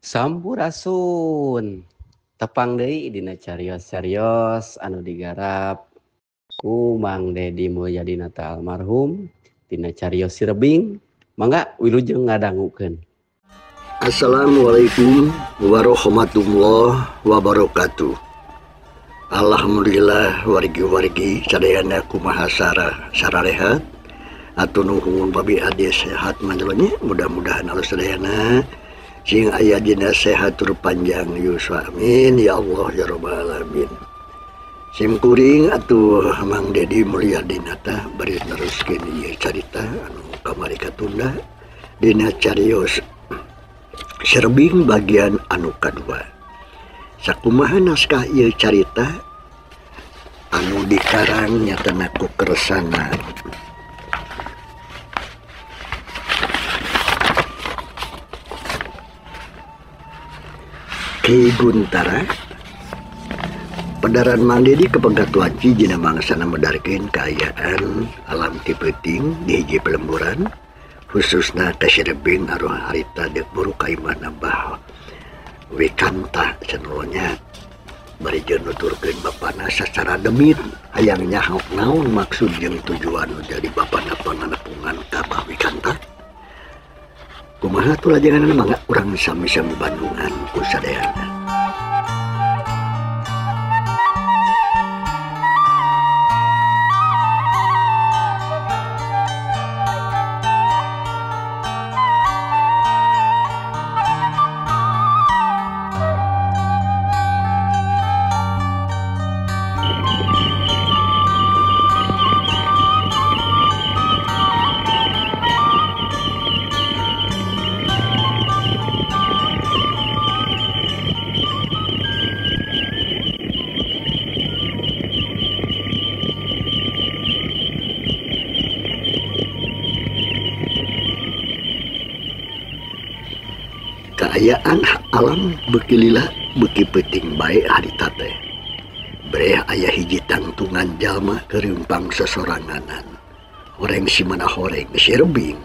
Sampurasun. Tepang deui dina carios-carios anu digarap ku Mang Dedi Mulyadinata almarhum dina carios Sirebing. Mangga wilujeng ngadangukeun. Assalamualaikum warahmatullahi wabarakatuh. Alhamdulillah wargi-wargi sadayana kumaha sararehat atuh nuhun babi ade sehat manjelnya mudah-mudahan alus sadayana sing aya dina sehat tur panjang yuswa amin ya Allah ya rabbal alamin. Sim kuring atuh Mang Dedi Mulyadinata bari neruskeun ieu carita anu kamari katunda dina carios Sirebing bagian anu kadua. Sakumaha naskah ieu carita anu dikarang nyatana ku Kersana Ki Guntara. Pedaran Mang Dedi kepegat wanci dina mangsana medarkeun kaayaan alam ti peuting di hiji pelemburan khususna ka Sirebing aruh harita deuk buru ka imahna Bah Wikanta cenah bari jeung nuturkeun bapana sacara demit hayang nyaho naon maksud jeung tujuan nu jadi bapana pananepungan ka Bah Wikanta. Kumaha tuh lajenganna mangga urang sami-sami bandungan ku sadayana. Kaayaan alam beuki lila beuki peuting bae harita teh. Breh aya hiji tangtungan jalma keureumpang sasoranganan. Horeng simana horeng Sirebing.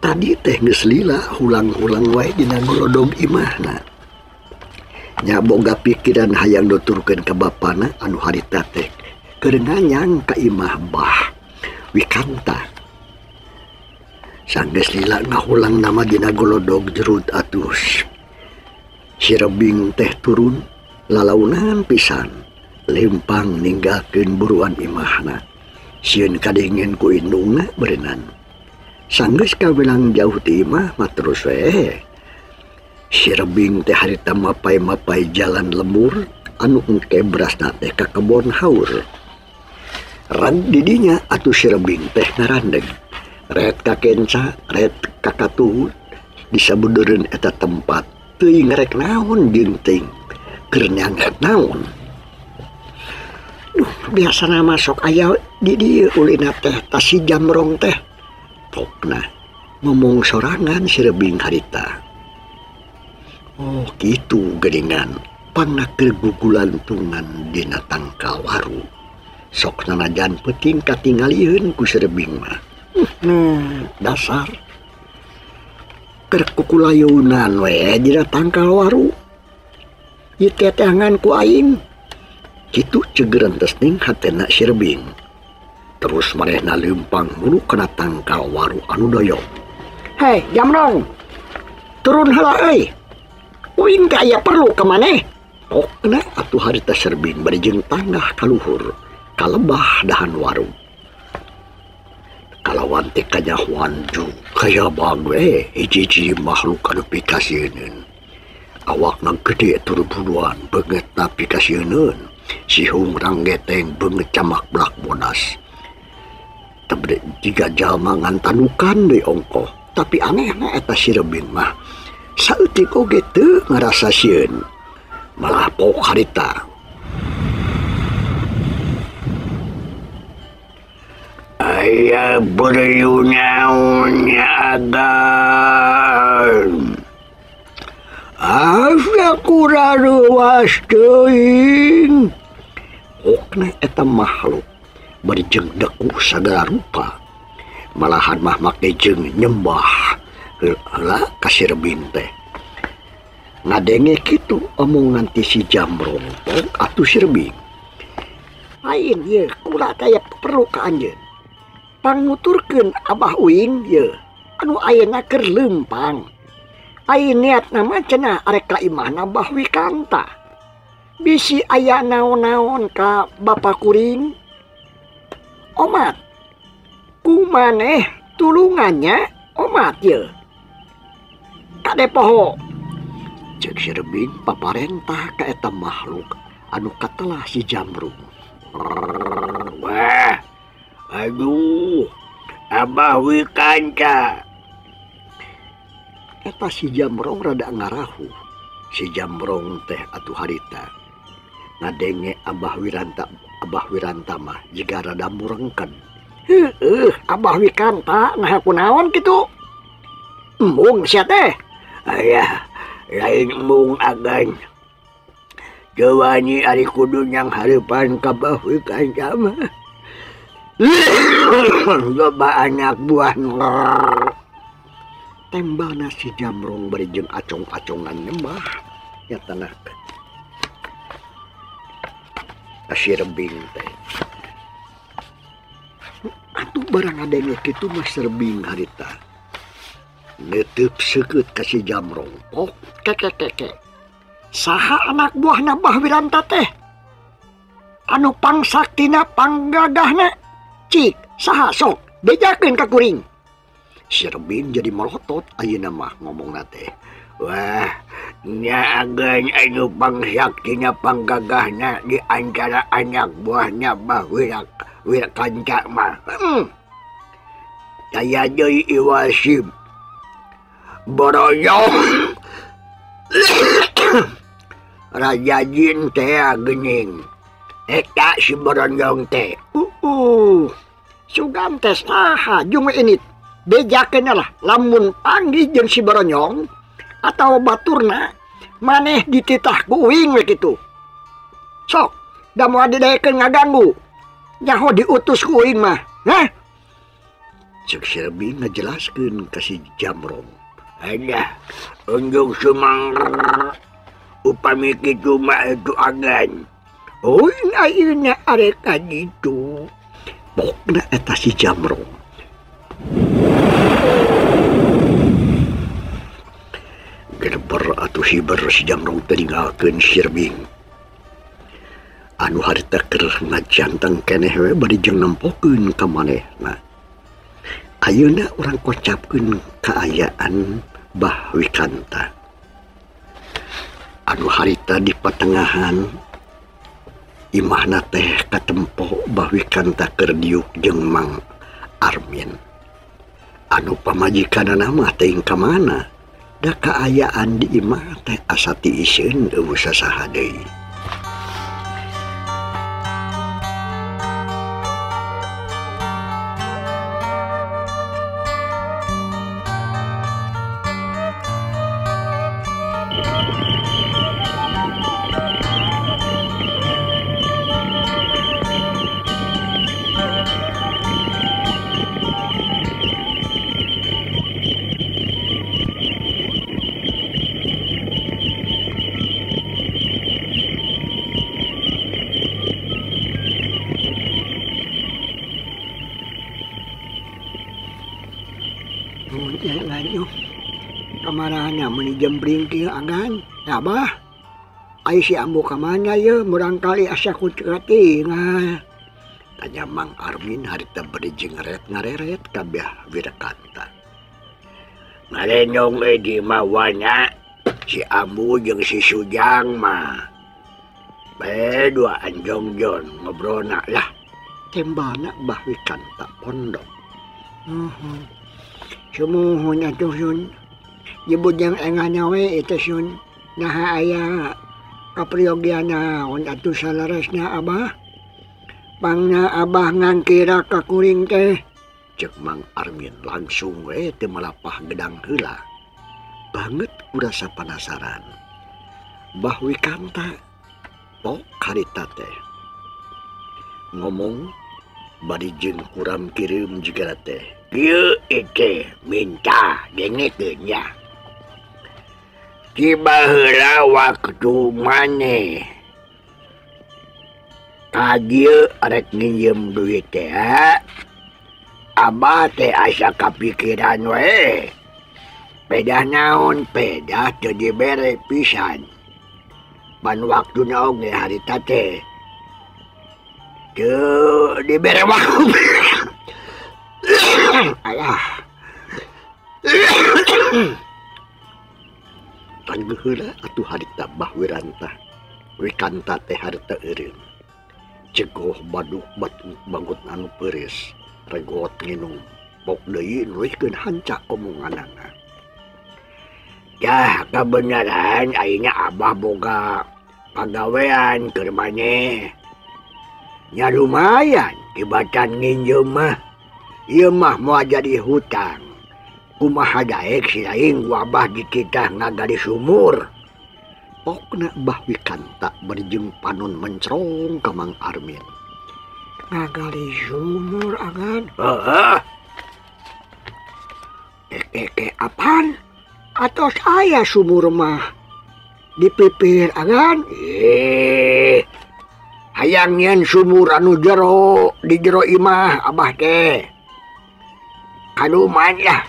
Tadi teh geus lila hulang-hulang wae dina golodog imahna. Nya boga pikiran hayang nuturkeun ka bapana anu harita teh keur nganyang ka imah Bah Wikanta. Sanggeus lila ngahulang nama dina golodog jerut atuh Sirebing teh turun lalaunan pisan lempang ninggalkeun buruan imahna sieun kadengin ku indungna berenang. Sanggeus kawilang jauh ti imah mah terus we Sirebing teh harita mapai-mapai jalan lembur anu engke berasna teh ka kebon haur. Rag didinya atuh Sirebing teh ngarandeg ret ka kenca, ret ka katuhu disabeudeureuan eta tempat teuing rek naon jeung teuing keur nyangat naon. Duh, biasana mah sok aya di dieu ulina teh tas si jamrong teh. Pokna ngomong sorangan Sirebing harita. Oh, kitu geuningan pangna keur gugulantungan dina tangkal waru. Sok nanajan peuting katingalieun ku Sirebing mah. Nah, dasar keur kukulayunan we dina tangkal waru. Ieu teteangan ku aing. Kitu cegeran ning hatena Sirebing. Terus manehna leumpang mulu kana tangkal waru anu doyok. Hei, jamrong. Turun heula euy. Uing teh aya perlu ka maneh. Pokna atuh harita Sirebing bari jeung tanggah ka luhur, ka lebah dahan waru. Kalawan teh kanyahoan kaya bae hiji-hiji makhluk anu pikasieun. Awakna gede tur buruan beungeutna pikasieun. Sihung ranggeteng beungeut camak blak bodas. Tebet jiga jalma ngan tanukan deui ongkoh. Tapi anehna eta Sirebing mah saeutik oge teu ngarasa sieun. Malah pok harita. Aya beriunya agan. Asa kuraruas teuing. Okna eta makhluk bari jeung deku sagala rupa. Malahan mah make jeung nyembah heula ka Sirebing teh. Ngadenge kitu omongan ti si Jamrong pok atuh si Rebing. Lain ye kula teh perlu ka anjeun. Panguturkeun Abah Uing ye anu ayeuna keur leumpang. Ai niatna mah cenah arek ka imahna Bah Wikanta. Bisi aya naon-naon ka bapa kuring. Omat ku maneh tulungannya omat ye. Kade poho. Cek si Rebing paparentah ka eta makhluk anu katelah si Jamrong. Wah, aduh, Abah Wikanta. Eta si Jamrong rada ngarahu. Si Jamrong teh atuh harita ngadenge Abah Wiranta, Abah Wiranta mah jiga rada murengkeun. Heueuh, Abah Wikanta naha kunaon kitu? Embung sia teh. Ayah, lain embung agan. Teu wani ari kudu nyang hareupan ka Abah Wikanta mah. Loba anak buah. Tembana si Jamrong bari jeung acong-acongan nyembah nya tanah si Rebing teh. Atuh barang ngadenge kitu mah si Rebing harita neuteuk seukeut ka si Jamrong pok kekekeke. Saha anak buahna Bah Wiranta teh? Anu pangsaktina panggagahna? Cik, saha sok bejakeun ka kuring. Si Rebing jadi melotot ayeuna mah ngomongna teh. Wah, nya agan anu pangsaktina panggagahna di antara anak buahna Bah Wikanta mah. Daya deui Iwasim. Boroyong. Raja Jin teh geuning. Eta si Boroyong teh. Sugan teh saha jeung ini. Bejakeun lah lamun panggih jeung si Boronyong atau baturna maneh dititah ku uing we kitu. Sok, da moal didaekeun ngaganggu. Nyaho diutus ku uing mah. Hah? Cek si Rebing ngajelaskeun ka si Jamrong. Alah, unjung sumang upami kitu mah itu agan. Uing ayeuna arek ka ditu. Pokna eta si Jamrong. Gerber atuh hiber si Jamrong teh ninggalkeun si Rebing. Anu harita keur ngajanteng keneh we bari jeung nempokeun ka manehna. Ayeuna urang kocapkeun kaayaan Bah Wikanta. Anu harita di patengahan imahna teh katempo Bah Wikanta keur diuk jeung Mang Armin. Anu pamajikanana mah teuing ka mana? Da kaayaan di imah teh asa tiiseun eueuh sasaha deui. Kamarana meni jembring kieu agan. Abah, ai si ambu ka mana ye murangkali asa ku katingal. Tanya Mang Armin harita bari jeung ngareret ka Bah Wikanta. Ngarenyong di mawana si ambu jeung si Sujang mah. Bae dua anjongjon ngobrolna lah. Tembana Bah Wikanta pondok. Sumuhun atuh sun. Nyebut yang engahna we itu sun. Naha aya kapriogian naon atuh salaresna Abah. Pangna Abah ngangkira ka kuring teh. Cek Mang Armin langsung we teu malapah gedang heula. Banget kurasa penasaran. Bah Wikanta pok harita teh. Ngomong bari jeung kuram kirim jiga teh. Kieu ite minta dengekeun nya. Cibaheula waktu maneh ka dieu arek nginjem duit teh. Abah teh asa kapikiran we. Pedah naon pedah teu dibere pisan. Pan waktuna oge harita teh teu dibere waktu. Alah. Tangguh heula atuh harita Bah Wiranta. Wikanta teh harita eureun. Cegoh baduk batu bangut anu peureus, regot nginum. Pok deui nuluykeun hanca omonganana. Yah, kebenaran ayeuna Abah boga pagawean keur maneh. Nya lumayan tibatan nginjem mah. Ieu mah moal jadi hutang. Kumaha daek si laing wabah dititah ngagali sumur. Pokna Bah Wikanta bari jeung panon mencrong ka Mang Armin. Ngagali sumur angan? Heeh. Ek apaan? Atos aya sumur mah di pipir angan? Hayang nyen sumur anu jero di jero imah abah teh. Kaluman lah.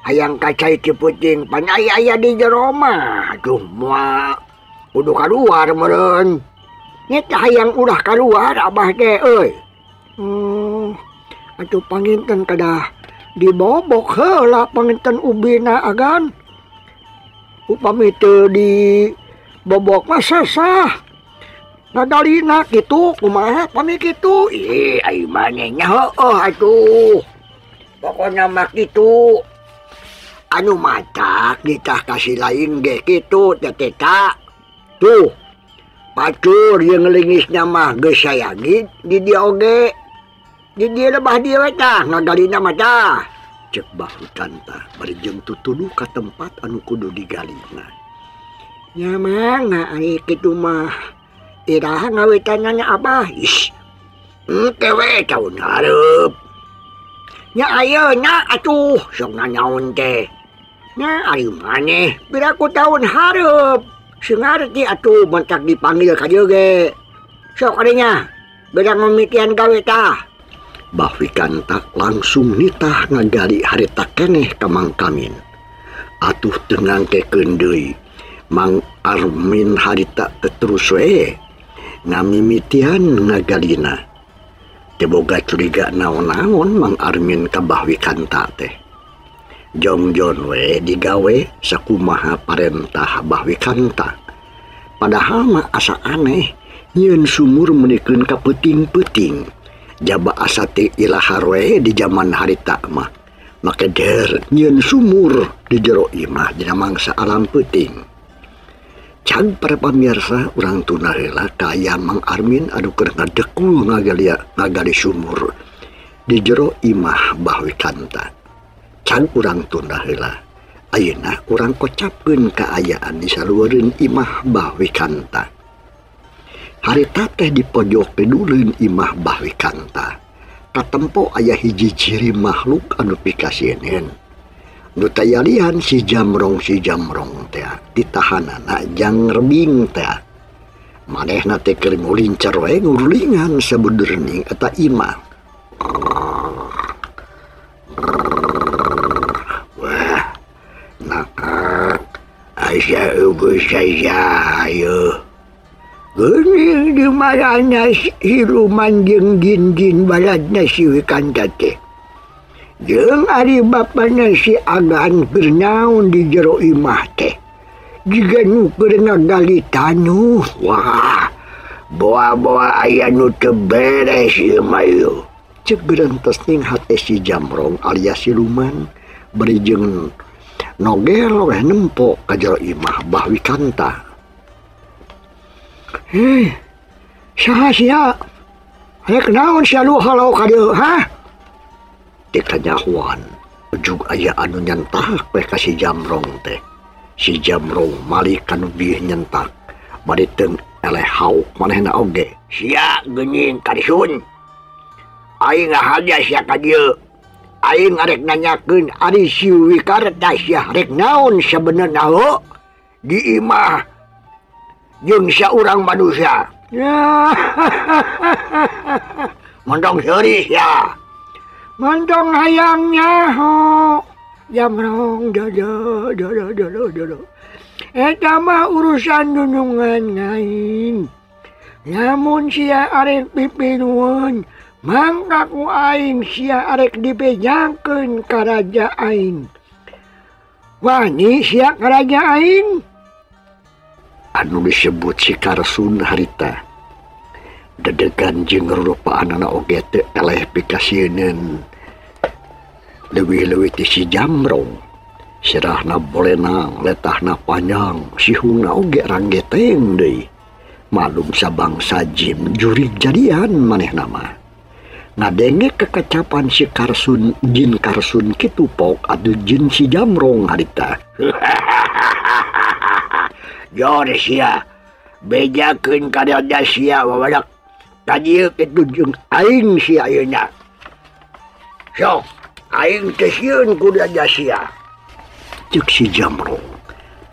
Hayang kacai ciputing pan aya-aya di jero mah. Aduh moal kudu kaluar meureun. Nyeta hayang ulah kaluar abah teh euy. Atuh panginten kedah dibobok heula panginten ubina agan. Upami teu dibobok mah sesah. Ngagalina kitu kumaha pami kitu? Ih, ai maneh nya heueuh atuh. Pokona mah kitu. Anu matak ditah kasih lain ge kitu teh teh. Tuh. Pacur jeung lingisna mah geus sayagi di dieu oge. Di dieu lebah dieu we tah ngagalina mah tah. Cek Bah Wikanta bari jeung tutuduh ka tempat anu kudu digalina. Nya mangga ari kitu mah. Iraha ngawitanna Abah. Ih. Engke we taun hareup. Nya ayeuna atuh sok nanaon teh. Nya ari maneh piraku taun hareup. Sing ngarti atuh mentak dipanggil ka dieu ge. Sok adinya bedang mimitian gawe tah. Bah Wikanta langsung nitah ngagali harita keneh ka Mang Kamin. Atuh teu ngangkekeun deui. Mang Armin harita terus we ngamimitian ngagalina. Teu boga curiga naon-naon Mang Armin ka Bah Wikanta teh. Jongjon we digawe sakumaha parentah Bah Wikanta. Padahal mah asa aneh nyieun sumur meunikeun ka peuting-peuting. Jaba asa teh ilahar we di jaman harita mah. Make der nyieun sumur di jero imah dina mangsa alam peuting. Can para pamirsa urang tuna heula kaya Mang Armin anu keur ngadekul ngagali sumur di jero imah Bah Wikanta. Can urang tunda heula. Ayeuna urang kocapkeun kaayaan di saluareun imah Bah Wikanta. Harita teh di pojok kiduleun imah Bah Wikanta. Katempo aya hiji ciri makhluk anu pikasieun. Nu tayalian si jamrong teh ditahanana jang rebing teh. Manehna teh keur ngulincer we ngurulingan sabeudeurening eta imah. Wah, nah, asa eueuh saya ieu. Geuning di marana siluman jeung jin-jin baladna si Wikanta teh. Jeung ari bapana si Agan keur naon di jero imah teh. Jiga nu keur ngagali tanuh. Wah, boa-boa aya nu teu beres ieu mah ieu. Cek geurentes ning hate si Jamrong alias siluman bari jeung nogel weh nempo ka jero imah Bah Wikanta. Hei, saha sia? Rek naon sia lu halau ka dieu, ha? Teu kanyahoan, ujug aya anu nyentak we ka si Jamrong teh. Si Jamrong malik kanu bih nyentak, bari teu eleh hauk manehna oge. Sia geuning karisun. Aing ngahaja sia ka dieu. Aing arek nanyakeun ari si Wikarta sia rek naon sabenerna heuh? Di imah jeung saurang manusia. Mondong seuri sia. Mondong hayang nyaho. Jamrong dodo dodo dodo dodo. Eta mah urusan dunungan aing. Lamun sia arek pipinuun, mangka ku aing sia arek dibejakeun ka raja aing. Wani sia ka raja aing? Anu disebut si Karsun harita. Dedegan jeung rupaanana oge teu eleh pikasieun. Leuwih-leuwih ti si Jamrong. Sirahna bolenang, letahna panjang, sihungna oge ranggeteng deui. Malum sabangsa jin jurig jadian manehna mah. Ngadenge kekacapan si Karsun, jin Karsun kitu pok atuh jin si Jamrong harita. Jor sia, bejakeun ka raja sia wawadak. Ka dieu kitu jeung aing sia ayeuna. Sok, aing teh sieun ku raja sia. Ceuk si Jamrong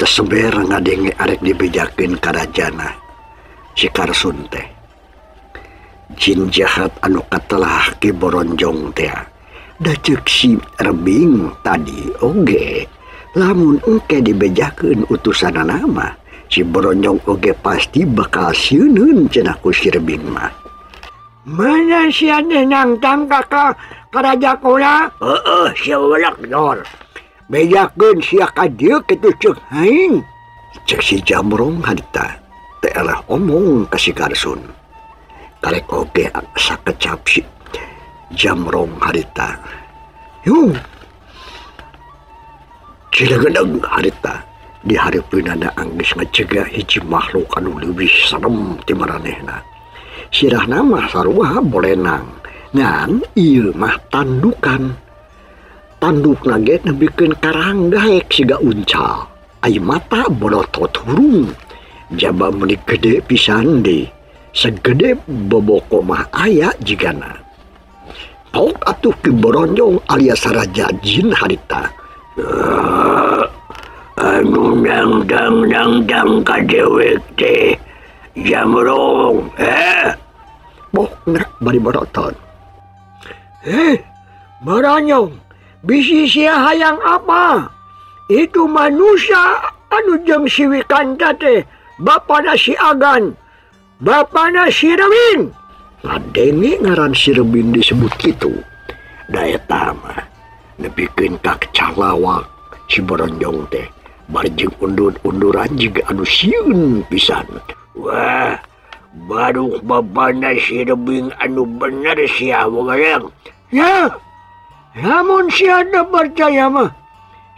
teu seber ngadenge arek dibejakeun ka rajana. Si Karsun teh jin jahat anu katelah Ki Boronjong teh. Da ceuk si Rebing tadi oge lamun engke dibejakeun utusanana mah si Boronjong oge pasti bakal sieuneun cenah ku si Rebing mah. Mana sia nangtang ka raja kula? Heeh, sia welak dor. Bejakeun sia ka dieu kitu ceuk aing. Ceuk si Jamrong harita. Teh eleh omong ka si Karsun. Karek oge sakecap si Jamrong harita. Yung cilegendeng harita. Di hareupeunana anggeus ngacegah hiji makhluk anu leuwih serem ti maranehna. Sirahna mah sarua bolenang. Ngan ieu mah tandukan. Tandukna ge nepikeun karanggaek siga uncal. Ai mata bolotot hurung. Jaba meuni gede pisan deui. Segede boboko mah aya jigana. Pok atuh Ki Boronjong alias raja jin harita. Anu nang dang nang dang ka dewek teh Jamrong Pokna bari borotot. Boronjong, bisi sia hayang apa? Itu manusia anu jeung si Wikanta teh. Bapana si Agan, bapana si Rebing. Ngadenge ngaran si Rebing disebut kitu. Da eta mah nepikeun ka calawak si Boronjong teh. Bari jeung undur-unduran jiga anu sieun pisan. Wah, baru bapana si Rebing anu bener sia bogareng. Ya, lamun sia teu percaya mah,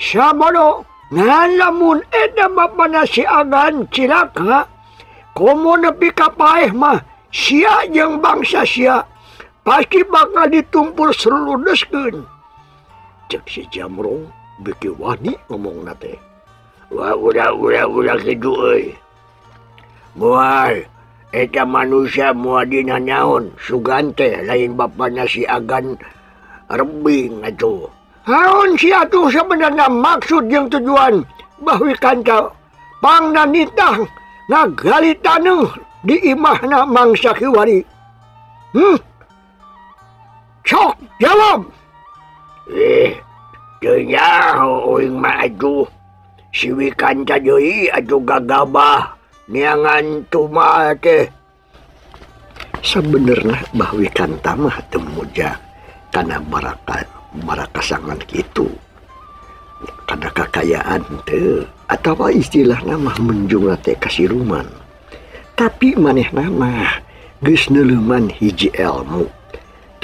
sabodo. Ngan lamun eta bapana si Agan cilaka, komo nepi ka paeh mah sia jeung bangsa sia pasti bakal ditumpul seludeskeun. Ceuk si Jamrong beuki wani ngomongna teh. Wah, ulah kitu euy. Moal eta manusia moal dina naon, sugan teh lain bapana si Agan Rebing atuh. Haun sia tuh sebenarnya maksud jeung tujuan bahwi kanta pangnanitah ngagali taneuh di imahna mangsa kiwari. Sok jawab. Teu nyaho uing mah atuh. Si Wikanta deui atuh gagabah neangan tumal teh. Sabenerna Bah Wikanta mah teu muja kana baraka barakasangan kitu. Kana kakayaan teu atawa istilahna mah menjungna teh kasiluman. Tapi manehna mah geus neuleuman hiji elmu.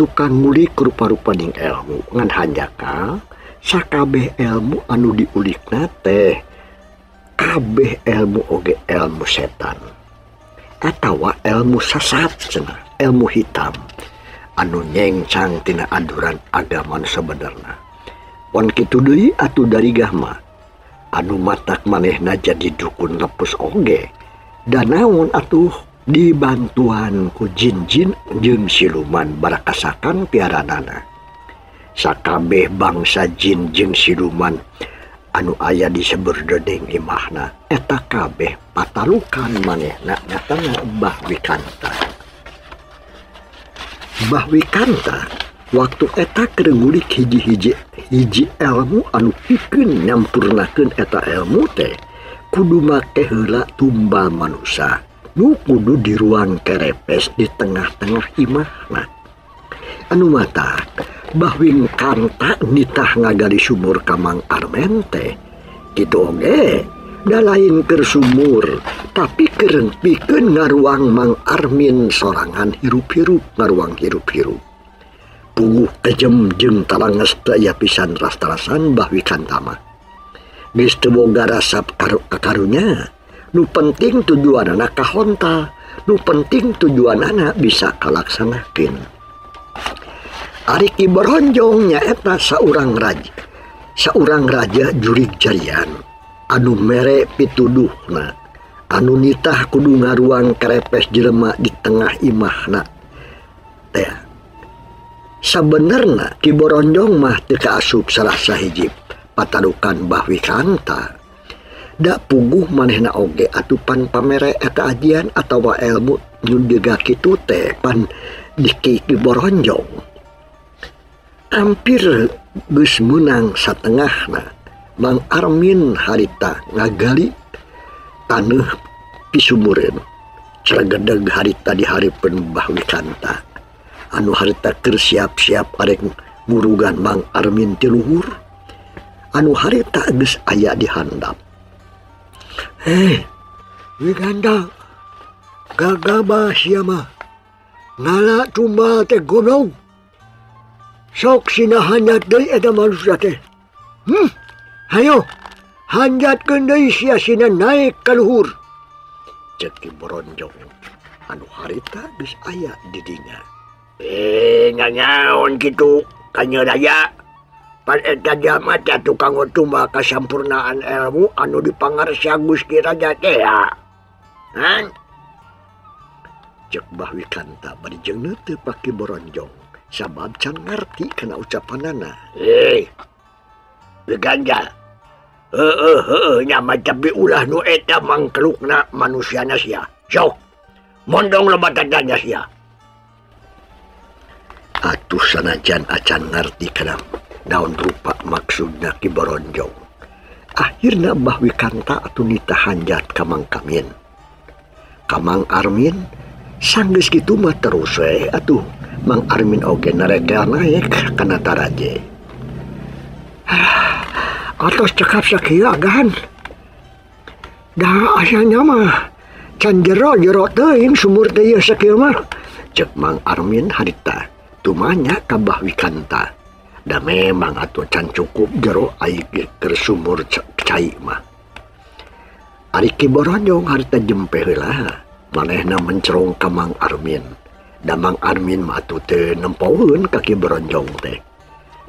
Tukang ngulik rupa-rupaning elmu ngan hanjakal sakabeh elmu anu diulikna teh kabeh elmu oge elmu setan atawa elmu sesat cenah, elmu hitam anu nyengcang tina aduran agama nu sebenarna. Pon kitu deui atuh darigah mah anu matak manehna jadi dukun lepus oge. Da naon atuh dibantuan ku jin-jin jeung siluman barakasakan piaranana. Sakabeh bangsa jin jeung siluman anu aya di seberdedeng imahna eta kabeh patalukan manehna nyatana Mbah Wikanta. Mbah Wikanta waktu eta keur ngulik hiji-hiji hiji ilmu anu pikeun nyampurnakeun eta ilmu teh kudu make heula tumbal manusia nu kudu di ruang kerepes di tengah-tengah imahna. Anu mata Mbah Wikanta nitah ngagali sumur ka Mang Armen teh kitu oge da lain keur sumur tapi keur pikeun ngaruang Mang Armin sorangan hirup-hirup ngaruang hirup-hirup. Puguh kejem jeung talanges teu aya pisan ras-tarasan Mbah Wikanta mah. Geus teu boga rasap karunya, nu penting tujuanana kahonta, nu penting tujuanana bisa kalaksanakeun. Ari Ki Boronjong nyaeta saurang raja jurig jarian anu mere pituduhna anu nitah kudu ngaruang kerepes jelema di tengah imahna teh. Sabenerna Ki Boronjong mah teu kaasup salah sahiji patarukan Mbah Wikanta. Da puguh manehna oge atupan pamere eta ajian atawa ilmu nu dega kitu teh pan di Ki Boronjong. Hampir geus meunang satengahna Mang Armin harita ngagali taneuh pisumureun cregedeg harita di hareupeun Mbah Wikanta anu harita keur siap-siap arek murugan Mang Armin ti luhur anu harita geus aya di handap. Hei Wikanta, gagabah sia mah ngala tumbal teh goblok. Sok sina hanjat deui eta manusia teh. Hayo, hanjatkeun deui sia sina naik ka luhur. Cek Ki Boronjong anu harita geus aya di dinya. Nyanyaon kitu ka Raya. Pan eta jalma teh tukang tumbal kasampurnaan ilmu anu dipangarsa Gusti Raja teh ya. Han? Cek Mbah Wikanta bari jeung neuteup ka Ki Boronjong. Sabab can ngarti kana ucapanana. Wikanta. Heueuh nya mah tapi ulah nu eta mangkelukna manusiana sia. Sok mondong loba tadanya sia. Atuh sanajan acan ngarti kana naon rupa maksudna Ki Boronjong. Akhirna Mbah Wikanta atuh nitah hanjat ka Mang Kamin. Ka Mang Armin sanggeus kitu mah terus we atuh Mang Armin oge narekel naik kana taraje. Atos cekap sakieu agan. Da asana mah can jero-jero teuing sumur teh ieu sakieu mah. Cek Mang Armin harita tumanya ka Mbah Wikanta. Da memang atuh can cukup jero ai keur sumur cai mah. Ari Ki Boronjong harita jempe heula manehna mencerong ka Mang Armin. Da Mang Armin mah atuh teu nempoeun ka Ki Boronjong teh.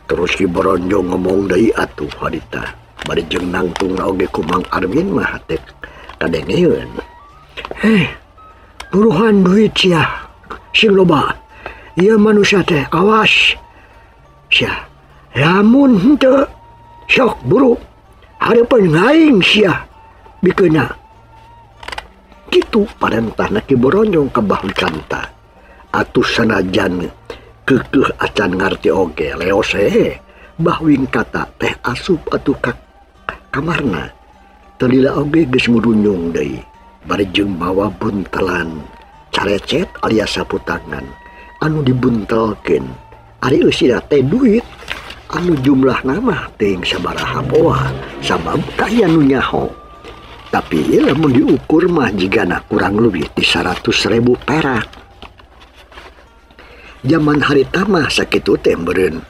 Terus Ki Boronjong ngomong deui atuh harita bari jeung nangtungna oge ku Mang Armin mah teh kadengeun. Buruhan duit sia sing loba. Ieu manusia teh awas sia. Lamun henteu sok buru hareupeun aing sia bikeunna. Kitu parentahna Ki Boronjong ka Mbah Wikanta. Atuh sanajan keukeuh acan ngarti oge leos Mbah Wikanta teh asup atuh ka kamarna. Teu lila oge geus ngurunyung deui bari jeung mawa buntelan carecet alias sapu tangan anu dibuntelkeun. Ari eusina teh duit anu jumlahna mah teuing sabaraha poa sabab kaya nu nyaho. Tapi lamun diukur mah jigana kurang leuwih ti 100.000 perak. Zaman harita mah sakitu teh meureun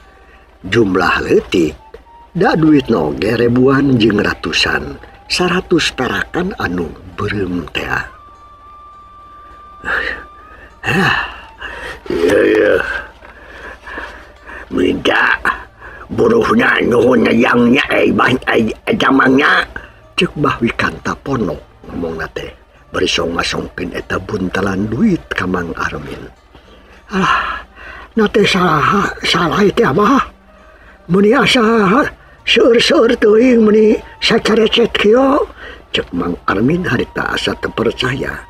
jumlah leutik. Da duit oge ribuan jeung ratusan, 100 perakan anu beureum teh. Iya. Minta buruhna nuhun yangnya jamangnya. Cek Mbah Wikanta ponok ngomongna teh bari song-ngasongkeun eta buntalan duit ka Mang Armin. Alah, na teh salah teh abah. Mun asa Seueur-seueur teuing meuni sacarecet kieu. Cek Mang Armin harita asa teu percaya.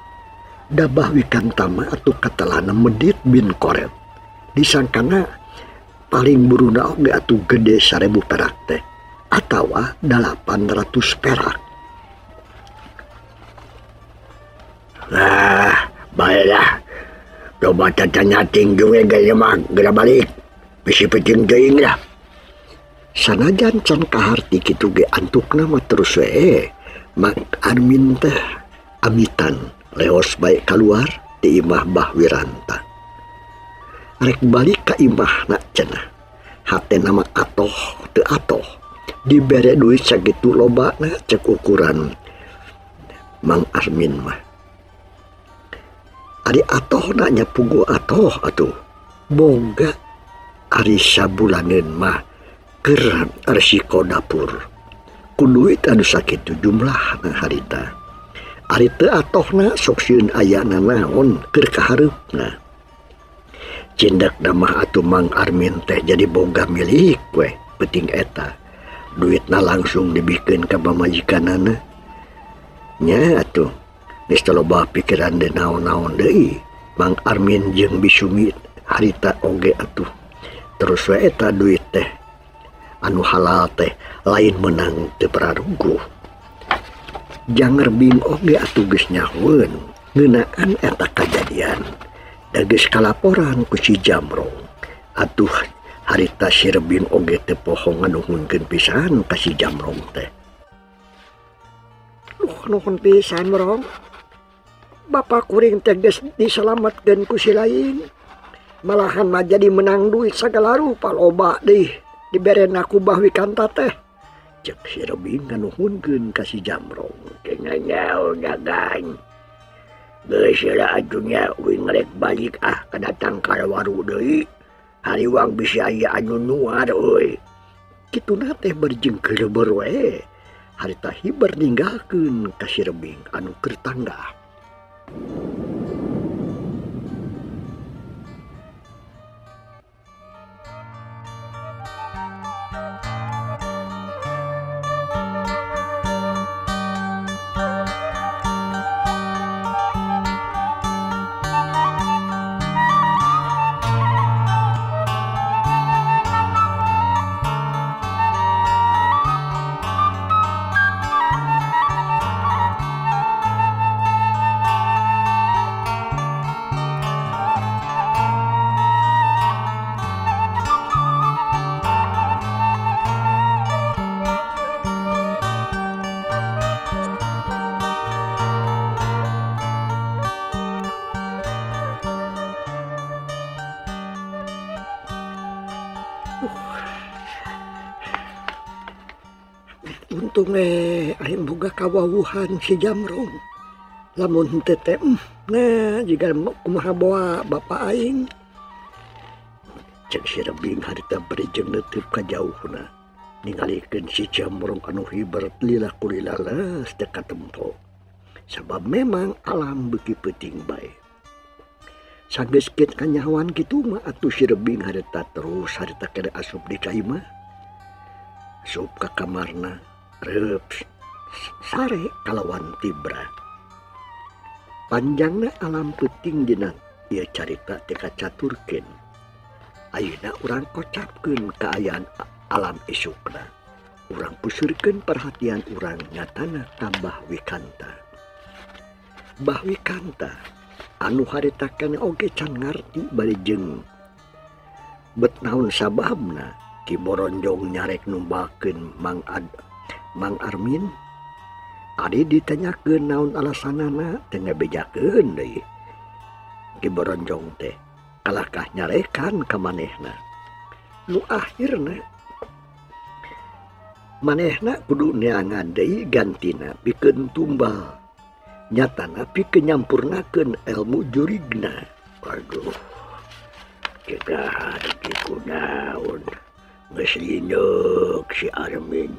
Da Bah Wikanta mah atuh katelahna medit bin koret. Disangkana paling buruna oge atuh gede 1000 perak teh atawa 800 perak. Ah, baiklah. Coba tatanya tinggi we gaya mah geura balik. Bisi penting teuing lah. Sanajan can kaharti kitu ge antukna mah terus we. Mang Armin teh amitan leos bae kaluar ti imah Bah Wiranta. Rek balik ka imahna cenah. Hatena mah atoh teu atoh. Dibere duit sakitu lobana cek ukuran Mang Armin mah. Ari atohna nya puguh atoh atuh. Boga ari sabulaneun mah keur resiko dapur. Ku duit anu sakitu jumlahna harita. Ari teu atohna sok sieun ayana naon keur kahareupna. Cindekna mah atuh Mang Armin teh jadi boga milik we penting eta. Duitna langsung dibikeun ka pamajikanana. Nya atuh geus teu loba pikiran deui naon-naon deui. Mang Armin jeung Bisumi harita oge atuh. Terus we eta duit teh anu halal teh lain menang teu pararuguh. Jangerbing oge atuh geus nyahoeun ngeunaan eta kajadian. Da geus kalaporan ku si Jamrong. Atuh harita si Rebing oge teu poho nganuhunkeun pisan ka si Jamrong teh. Duh, nuhun pisan Rong. Bapak kuring teh geus disalametkeun ku si lain. Malahan mah jadi menang duit sagala rupa loba deui diberena ku Bah Wikanta teh. Cek si Rebing nganuhunkeun ka si Jamrong. Cenah nyaho dagang. Geus heula atuh nya uing rek balik ah ka datang ka waru deui. Hariwang bisa aya anu nuar euy. Kituna teh berjengkeuleubeur we. Harita hiber ninggalkeun ka si Rebing anu keur tanggah. Untung aing boga kawawuhan si Jamrong. Lamun henteu teh nah jiga kumaha boa bapa aing. Cek si Rebing harita bari jeung neuteub ka jauhna. Ningalikeun si Jamrong anu hiber lila kulila leus teu katempo. Sabab memang alam beuki peuting bae. Sageus kieu kanyahoan kitu mah atuh si Rebing harita terus harita kene asup di ka imah. Asup ka kamarna. Reup sare kalawan tibra. Panjangna alam peuting dina ieu carita teh kacaturkeun. Ayeuna urang kocapkeun kaayaan alam isukna. Urang pusurkeun perhatian urang nyatana ka Bah Wikanta. Bah Wikanta anu harita keneh oge can ngarti bari jeung bet naon sababna Ki Boronjong nyarek numbakeun Mang Armin. Ari ditanyakeun naon alasanana teu ngabejakeun deui. Ki Boronjong teh kalakah nyarekan ka manehna. Nu akhirna manehna kudu neangan deui gantina pikeun tumbal. Nyatana pikeun nyampurnakeun ilmu jurigna. Aduh. Kita hareup kunaon. Geus lineuk si Armin.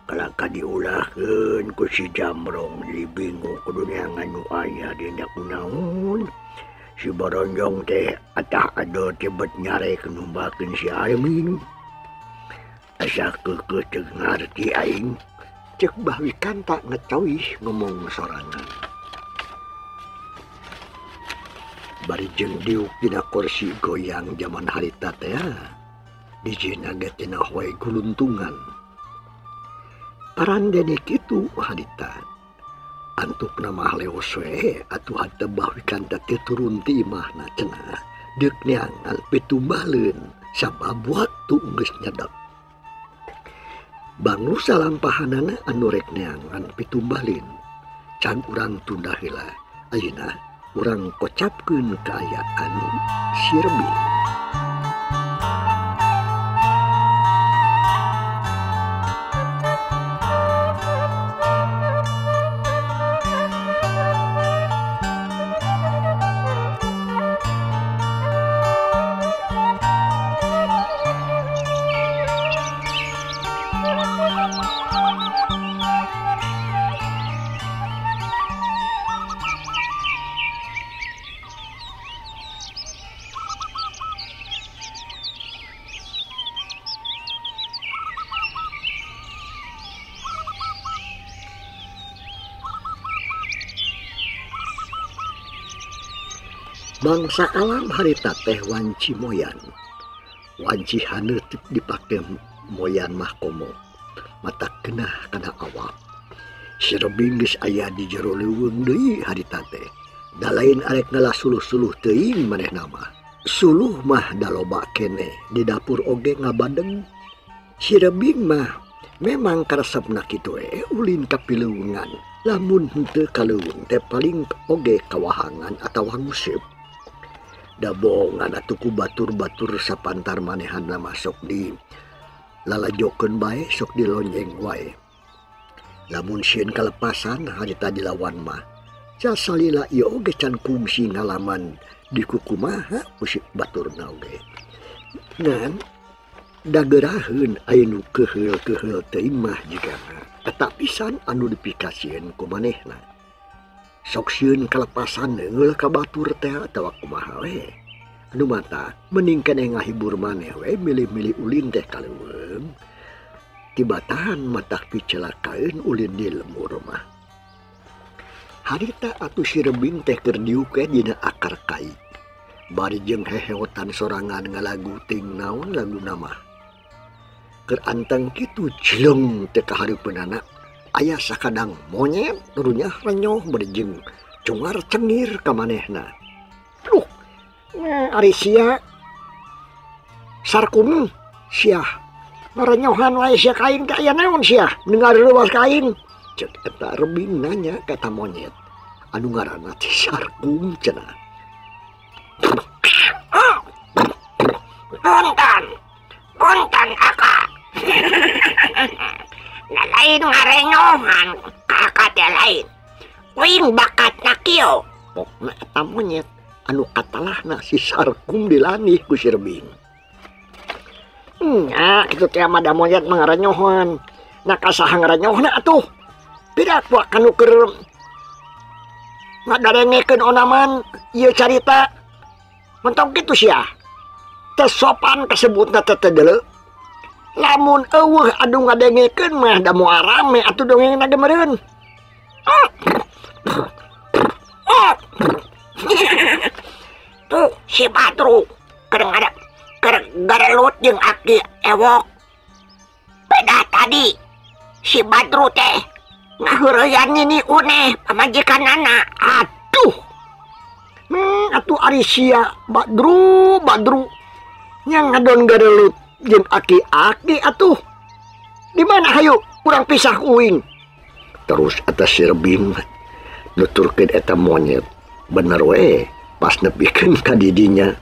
Kalaka diulahkeun ku si Jamrong jadi bingung kudu neangan nu aya dina kunaon. Si Boronjong teh atah ado teh bet nyarek numbakeun si Armin. Asa keukeuh teu ngarti aing. Cek Bah Wikanta ngecawih ngomong sorangan. Bari jeung diuk dina kursi goyang jaman harita teh. Dijina ge tina hoy guluntungan. Parandene kitu harita. Antukna mah leos we atuh hate Bah Wikanta teh turun ti imahna cenah. Deuk neangan pitumbaleun sabab waktu geus nyedek. Banglu salampahanana anu rek neangan pitumbalin. Can urang tunda heula. Ayeuna urang kocapkeun kaayaan si Rebing. Bangsa alam harita teh wanci moyan. Wanci haneut dipake moyan mah komo. Mata kenah kana awak. Si Rebing geus aya di jero leuweung deui harita teh. Da lain arek ngalah suluh-suluh teuing manehna mah. Suluh mah da loba keneh di dapur oge ngabadeng. Si Rebing mah memang karesepna kitu we ulin ka pileuweungan. Lamun henteu ka leuweung teh paling oge kawahangan atawa nguseup. Da bohongan atuh ku batur-batur sapantar manehanna mah sok di lalajokeun bae sok dilonjeng wae. Lamun sieun kalepasan harita dilawan mah sasalila ieu oge can kungsi ngalaman di kukumaha ku si baturna oge. Ngan dageraheun aya nu keuheul-keuheul teuing mah jigana. Eta pisan anu dipikasieun ku manehna. Sok sieun kalepasan neunggeul ka batur teh atawa kumaha we. Anu mata mending keneh ngahibur maneh we milih-milih ulin teh ka leuweung. Tibatahan matak picelakaeun ulin di lembur mah. Harita atuh si Rebing teh keur diuk we dina akar kai. Bari jeung heheotan sorangan ngalagu ting naon laguna mah. Keur anteng kitu jleng teh kahareupeunana. Aya sakadang monyet nurunya renyoh bari jeung cungar cengir ka manehna. Duh, ari sia sarkum sia ngarenyohan wae sia kain ka aya naon sia dengar leuwas kain. Cek eta Rebing nanya ka eta monyet anu ngaranna teh Sarkum cenah. Punten, punten akak. Nah, lain ngarenyohan kakak teh lain. Uing bakatna kieu. Pokna eta monyet anu katalahna si Sarkum dilanih ku si Rebing. Nya kitu teh mah da monyet mah ngarenyohan. Nah kasaha ngarenyohna atuh. Pira ku kanu keur ngadarengekeun onaman ieu carita. Mentong kitu sia. Teu sopan kasebutna teh teu deuleu. Lamun eueuh anu ngadengekeun mah da moal rame atuh dongengna ge meureun. Tuh si Badru keur garelut jeung aki ewok. Beda tadi si Badru teh ngaheureyan nini uneh pamajikanana. Aduh. Atuh ari sia Badru Badru nya ngadon garelut jeung aki-aki atuh. Di mana hayu urang pisah uing. Terus atas si Rebing nuturkeun eta monyet. Bener we pas nepikeun ka didinya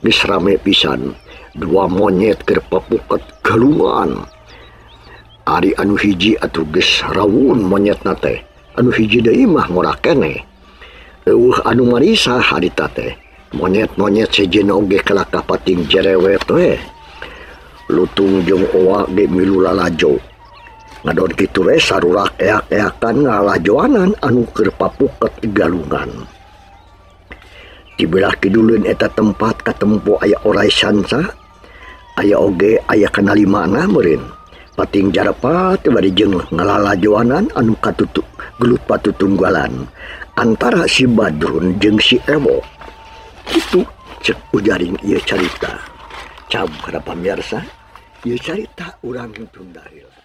geus rame pisan. Dua monyet keur papuket galungan. Ari anu hiji atuh geus rawun monyetna teh. Anu hiji deui mah ngora keneh. Eueuh anu marisa harita teh. Monyet-monyet sejen oge kalakah pating jerewet we. Lutung jeung owa ge milu lalajo. Ngadon kitu we sarurak eak-eakan ngalajoanan anu keur papuket galungan. Di belah kiduleun eta tempat katempo aya orai sanca, aya oge aya kana limana meureun. Pating jarapat bari jeung ngalalajoanan anu katutup gelut patutunggalan antara si Badrun jeung si Ewok. Kitu cek ujaring ieu carita. Cab kana pamirsa, ieu carita urang tunda heula.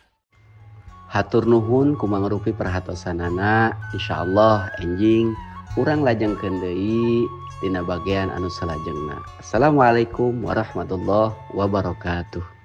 Hatur nuhun ku mangrupi perhatosanana, insyaallah enjing urang lajengkeun deui dina bagian anu salajengna. Assalamualaikum warahmatullahi wabarakatuh.